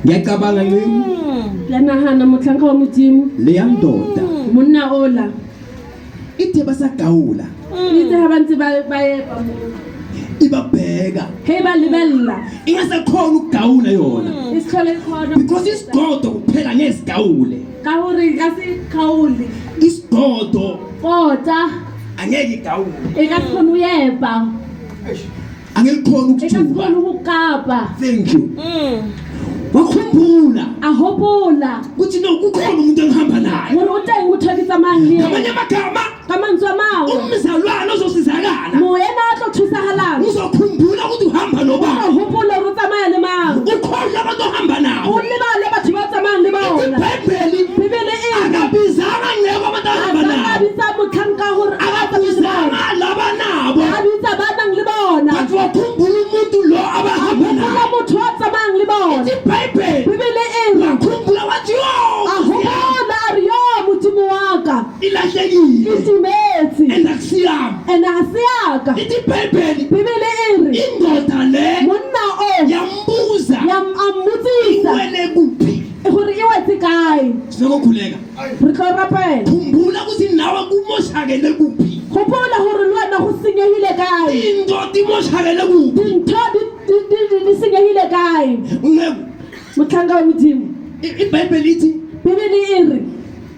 Ngiyacabanga nceku. Ke a nagana motlhanka wa Modimo. Leya ndoda. Monna ola. Ithe basagawula. Itse ha ba ntse ba ba epa moo. Ibabheka. He ba lebella. Ingasakhona ukugawula yona. E se tlhole e kgona. Because isigodo kuphela ngeke sigawule. Ka gore ka se kgaole. Isigodo. Kota. Angeke igawule. E ka se kgone ho epa. Angelikhona ukujuba. Ekakhona ukukapa. Thank you. Wakhumbula. A hopola. Ukuthi no kukhona umuntu engihamba naye. Hore o teng motho e ke tsamayang le yena. Ngamanye amagama. Ka mantswe a mangwe. Umzalwane ozosizakala. Moena a tlo thusagalang. Uzokhumbula ukuthi uhamba nobani. O hopola hore o tsamaya le mang. Ukhohlwe abantu ohamba nabo. O lebale batho ba tsamayang le bona. IBhayibheli. Bibele e. Akabizanga nceko abantu ahamba nabo. A bitsa motlhanka hore a Akabizanga laba nabo. A bitsa ba nang le bona. But wakhumbula umuntu lo abahamba A hopola naye. motho a tsamayang le bona. Ithi iBhayibheli. Bibele e re. Wakhumbula wathi yo. A hopola a re yo Modimo wa ka. Ilahlekile. E timetse. And akusiyami. And ha se ya ka. Ithi iBhayibheli. Bibele e re. Indoda le. Monna o. Yambuza. Yam a mmotsisa. Iwele kuphi? Gore e wetse kae? Sizokhuleka. Re tlo rapela. Khumbula ukuthi nawe kumoshakele kuphi. Gopola gore le wena go senyegile kae. Indoda imoshakele kuphi. Dintho di senyegile kae. Nceku. Motlhanka wa Modimo. IBhayibheli ithi. Bibele e re.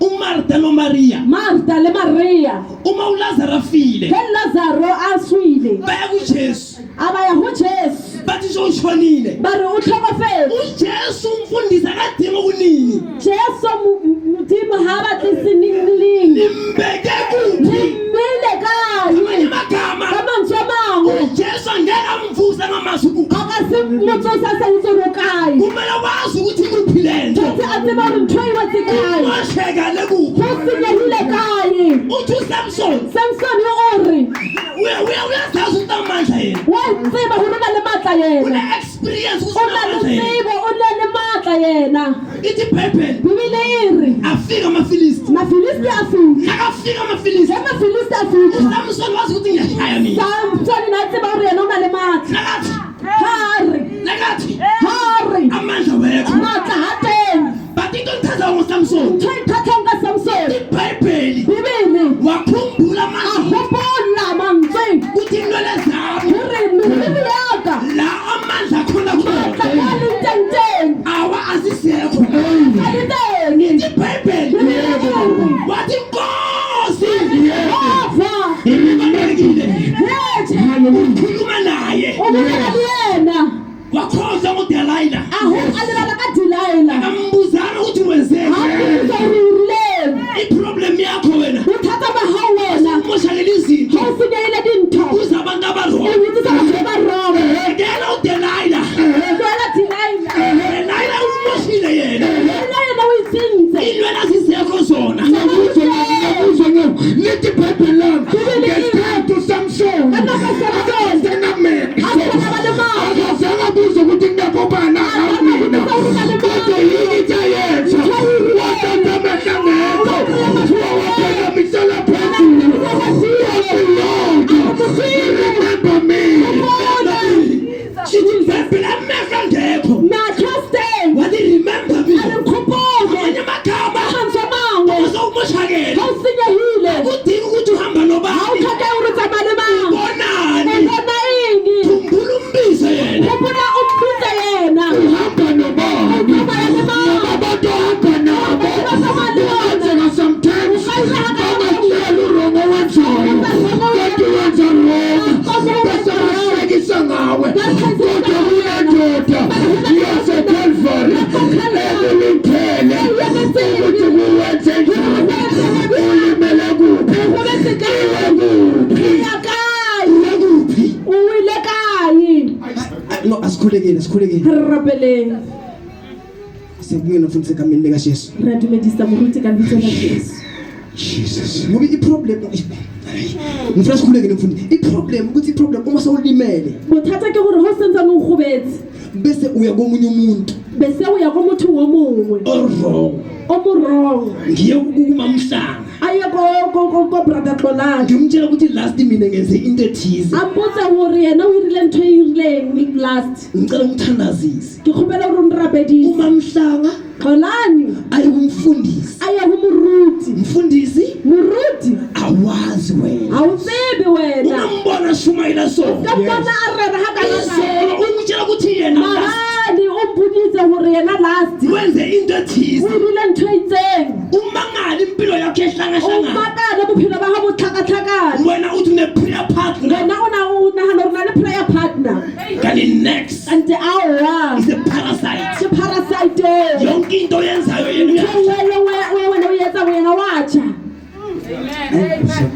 uMartha noMaria. Martha le Maria. Uma uLazaro afile. Ge Lazaro a swile. Baya kuJesu. A ba ya go Jesu. Bathi sowushonile. Ba re o tlhokofetse. UJesu umfundisi akadingi okuningi. Jesu Modimo ha batle seningling. Nimbeke kuphi? Nimmele kae? Ngamanye amagama. Ka mantswe a mangwe. UJesu angeke amvuse ngamazi ukuphi. A ka se mo tsosa sa itse gore o kae. Kumele wazi ukuthi kuphi le nto. Tshwanetse a tseba gore ntho e wetse kae. Imoshekale kuphi? Go senyegile kae? Uthi uSamson. Samson o re. Uyazazi ukuthi amandla yena. Wa tseba gore o na le maatla yena. Une-experience O na le tsebo, o na le maatla yena. Ithi iBhayibheli. Bibele e re. Afika amaFilisti. Mafilisti a fitlha. Nakafika amaFilisti. Ge Mafilisti a fitlha. uSamson wazi ukuthi ngiyashaya mina. Samson na tseba gore yena o na le maatla. Nakathi. Ha re. Nakathi. Ha re. Amandla wekho. Maatla ha teng. But into engithandayo ngoSamson. Ntho e nthathang ka Samson. IBhayibheli. Bibele. Wakhumbula A amazwi. gopola mantswe. Ukuthi inwele zami. Gore meriri ya ka. La amandla khona Maatla khona. a leng teng teng. Awa asisekho. A le teng. Ithi iBhayibheli. Bibele e re. Wathi Nkosi. Jehova. Ibalulekile. Hetse. Ukhuluma naye. O bolela le yena. Wakhoza ngoDelilah. A ho a lebala ka Delilah. Akambuzanga ukuthi wenzeni. Ha mmotsa hore o rileng. I-problem yakho wena. Bothata ba hao wena. Umoshakele izinto. Ha o senyehile dintho. Buza abantu abarong. O botsisa batho ba ba wrong. Yekela uDelilah. Tlohela Delilah. Delilah umoshile yena. Delilah yena o itsentse. Inwele azisekho zona. Ngiyakuzwa ngiyakuzwa lithi iBhayibheli lami ngesikhathi uSamson Ka nako ya Samson. asenamehlo A se na le mahlo. akazange abuze ukuthi kunakobani mina kodwa yini into ayenza wathatha amehlo angekho wawaphakamisela phezulu wathi Lord remember me. Ithi iBhayibheli amehlo angekho. Mahlo a se teng. Wathi remember me. A re nkgopole. Ngamanye amagama. Ka mantswe a mangwe. Uma sewumoshakele. Ha o senyehile. Akudingi ukuthi uhamba Ha o nobani. tlhoke hore o tsamaya le mang. Ubonani? O bona eng? Khumbula umbize yena. Gopola o mmitse yena. Uhamba nobani? O tsamaya le mang? Ngoba abantu ohamba nabo Batho ba tsamaya le bona. kungenzeka sometimes O ka ira ka bangakutshela u-wrong owenzayo kanti wenza wrong bese bahlekisa ngawe kodwa kunendoda yaseCalvary ekulindele ukuthi kuwenze njani ulimele kuphi iwe kuphi Ya kae? Uye kuphi? O ile kae? No, asikhulekeni, asikhulekeni. Re rapeleng. Siyabingelela mfundisi egameni likaJesu. Re a dumedisa moruti ka lebitso la Jesu. Jesus. Ngoba i-problem ngifuna sikhulekele mfundisi. I-problem ukuthi i-problem uma sewulimele Bothata ke gore ho sentsane o gobetse bese uya komunye umuntu bese o ya go motho o mongwe o wrong. o mo wrong. Ngiye kumamhlanga. A A ye ko brother Xolani. Ngimtshela ukuthi last mina ngenze into ethize. A mpotse gore yena o irile ntho e irileng last. Ngicela ungithandazise. Ke kgopela gore o nrapedise. Uma Mhlanga Xolani aye kumfundisi. a ye go moruti. Mfundisi, Moruti, awazi wena. ga o tsebe wena. Ungambona shumayela so. Ka mpona a rera ga kana. Izolo ungitshela ukuthi yena last Maabane o mpoditse gore yena last wenze into o ethize. irile ntho e itseng. Umangali impilo yakho O ehlangahlangana. makale bophelo ba gago bo tlhakatlhakane. Wena uthi une prayer partner. Wena o na o nagana gore o na le prayer partner. Kanti next Kante aowa, is a parasite. ke parasite eo. Yonke into oyenzayo yena Ntho uyazi. nngwe le nngwe e wena o e etsang yena wa tjha.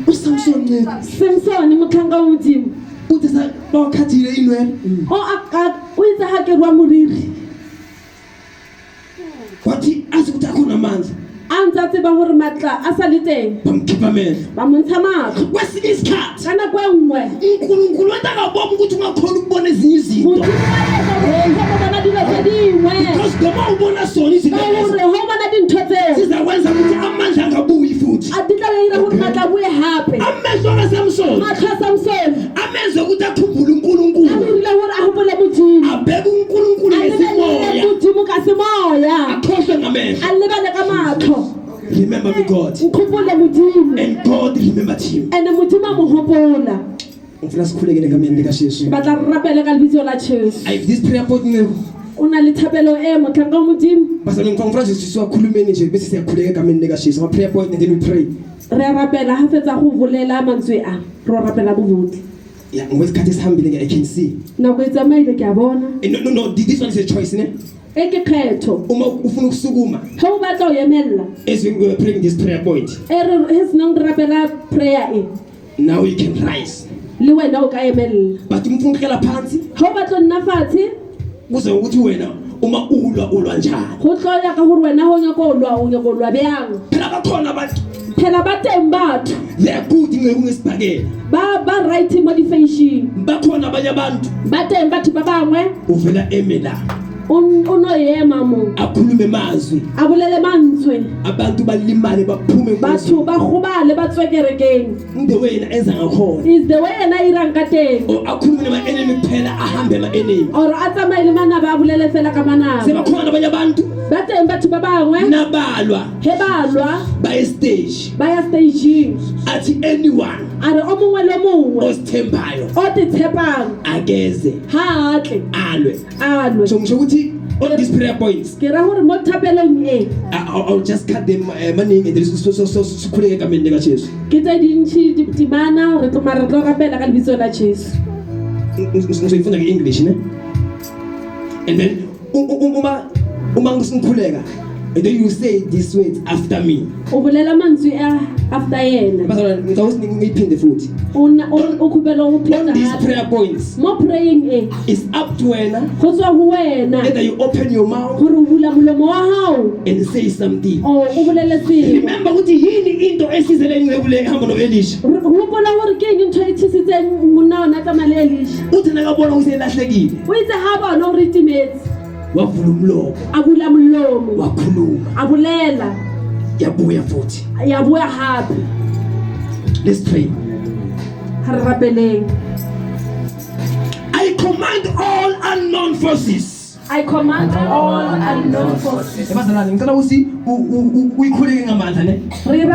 uSamson ncebo Samson motlhanka wa Modimo uthi sa bawakhathile inwele o o itse ga ke rua moriri wathi azi ukuthi akhona amandla a ntse a tseba gore maatla a sa le teng bamkhipha amehlo ba mo ntsha matlho kwesinye isikhathi ka nako e nngwe. uNkulunkulu wenza ngabona ukuthi ungakhona ukubona ezinye izinto Modimo wa etsa hore o kgone ho bona dilo tse dingwe because noma ubona sona izinto ka lezo gore ha o bona dintho tseo sizakwenza ukuthi amandla angabuyi futhi a di tla be ira gore maatla a boe hape. Amehlo kaSamson Matlho a Samson amenze ukuthi akhumbule a mo uNkulunkulu dirile gore a gopole Modimo, abheke uNkulunkulu a lebelele ngesimoya Modimo ka semoya, akhohlwe ngamehlo. A lebale ka matlho. Remember me, God. Nkgopole Modimo. And God remembered him. And Modimo a mo gopola. Ngifuna sikhulekele egameni likaJesu. Batla re rapele ka lebitso la Jesu. I have this prayer point ncebo. O na le thapelo e motlhanka wa Modimo. Bazalwane ngifuna nje siwakhulumeni nje bese siyakhuleka egameni likaJesu. Ama prayer point and then we pray. Re a rapela ha fetsa go bolela mantswe a re o rapela bo botle. Yeah, ngwesikhathi esihambile ke I can see. Nako e tsamaile ke a bona. No, this one is a choice ne. E ke kgetho. Uma ufuna ukusukuma Ge o batla o emella as we were praying this prayer point, e re he senang re rapela prayer e now you can rise. le wena o ka emella. But uma ufuna ukuhlala phansi Ge o batla o nna fatshe kuze ukuthi wena uma ulwa ulwa njani. go tlo ya ka gore wena go nyaka o lwa o nyaka o lwa bjang. Phela bakhona abantu Phela ba teng batho they are good nceku ngesibhakela. ba right mo di-fashion. Bakhona abanye abantu Ba teng batho ba bangwe uvela eme la o no ema mo akhulume mazwi a bolele mantswe abantu balimale baphume batho ba gobale ba tswe kerekeng. the way yena enza ngakhona Is the way yena a irang ka teng or akhulume nama-enemy kuphela ahambe ama-enemy. Or a tsamaye le manaba a bolele fela ka manaba. Sebakhona abanye abantu Ba teng batho ba bangwe nabalwa he ba lwa baye stage ba ya stageng athi anyone a re o mongwe le o mongwe ozithembayo o te tshepang akeze ha a tle alwe. a lwe. So ngisho ukuthi on these prayer points Ke ra gore mo thapelong e I'll just cut them maningi and then so sikhuleke egameni likaJesu. Ke tse dintšhi ditemana re tlo mara re tlo rapela ka lebitso la Jesu. Ngizoyifunda nge-English ne and then uma ngikhuleka and then you say these words after me. O bolela mantswe a after yena. Bazalwane ngicela ukuthi ngiyiphinde futhi. O o kgopela go On pheta these hape. prayer points Mo praying e it's up to wena go tswa go wena either you open your mouth gore o bula molomo wa gago and say something. or o bolele sengwe. Remember ukuthi yini into esizele inceku le ehamba no-Elisha. Gopola gore ke eng ntho e thusitseng monna ona tsamaya le Elisha. Uthi nakabona ukuthi elahlekile O itse ha bona gore e timetse wavula umlomo a bula molomo wakhuluma a bolela yabuya futhi. ya boa gape. Let's pray. Ga re rapeleng. I command all unknown forces. I command all unknown forces. Bazalwane ngicela ukuthi uyikhuleke ngamandla ne. Re